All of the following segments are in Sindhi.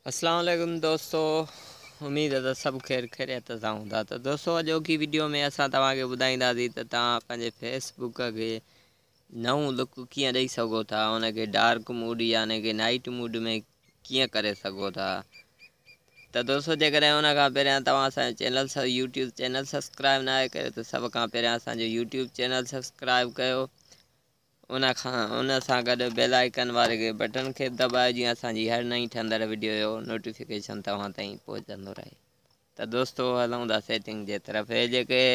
اسلام عليڪم دوستو اميد ته سڀ خير خيريت سان هوندا ته دوستو اڄوڪي ويڊيو ۾ اسان توهان کي ٻڌائينداسين ته توهان پنهنجي فيس بڪ کي نئون لڪ ڪيئن ڏئي سگهو ٿا ان کي ڊارڪ موڊ يعني کہ نائٽ موڊ ۾ ڪيئن ڪري سگهو ٿا ته دوستو جيڪڏهن ان کان پهريان توهان اسان جو چينل يوٽيوب چينل سبسڪرائب نه آهي ڪيو ته سڀ کان پهريان اسان جو يوٽيوب چينل سبسڪرائب ڪيو ان کان ان سان گڏ بيل آئيڪن واري بٽڻ کي به دٻايو جيئن اسان جي هر نئين ٺهندڙ وڊيو جو نوٽيفڪيشن توهان تائين پهچندو رهي. ته دوستو هلون ٿا سيٽنگ جي طرف هي جيڪي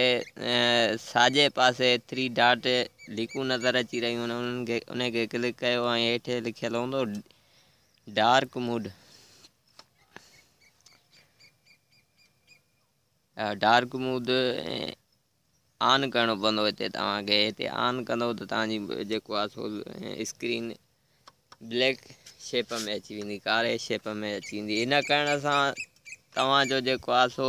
ساڄي پاسي ٿري ڊاٽ ليڪون نظر اچي رهيون آهن انهن کي ان کي ڪلڪ ڪيو ۽ هيٺ لکيل هوندو ڊارڪ موڊ ڊارڪ موڊ آن ڪرڻو پوندو هتي توهان کي هتي آن ڪندو ته توهان جي جيڪو آهي سو اسڪرين بليڪ شيپ ۾ اچي ويندي ڪاري شيپ ۾ اچي ويندي ان ڪرڻ سان توهان جو جيڪو آهي سو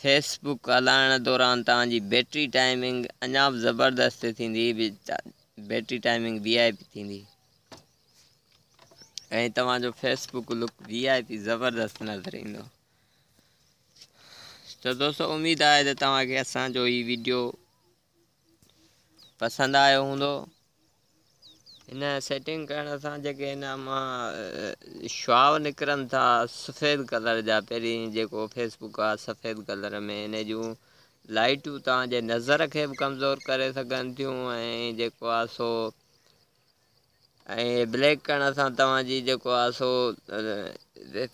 فيس بڪ هلائڻ دوران توهان جي بيٽري ٽائمنگ اڃا به زبردست ٿيندي بيٽري ٽائمنگ وي آء پي ٿيندي ۽ توهان جو فيس بڪ لڪ وي آء پي زبردست نظر ايندو. ته دوستو اميد آهي ته توهان کي اسان جو هي ويڊيو پسند آيو هوندو. هن سيٽنگ ڪرڻ سان جيڪي هن مان شعاع نڪرن ٿا سفيد ڪلر جا پهرين جيڪو فيس بڪ آهي سفيد ڪلر ۾ هن جون لائٽون توهان جي نظر کي به ڪمزور ڪري سگهن ٿيون ۽ جيڪو آهي سو ۽ بليڪ ڪرڻ سان توهان جي جيڪو آهي سو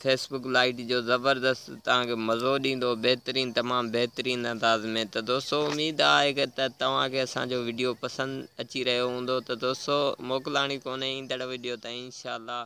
فيس بڪ لائٽ جو زبردست توهان کي مزو ڏيندو بهترين تمام بهترين انداز ۾ ته دوستو اميد آهي ته توهان کي اسان جو وڊيو پسند اچي رهيو هوندو ته دوستو موڪلاڻي ڪونهي ايندڙ وڊيو تائين انشاء الله.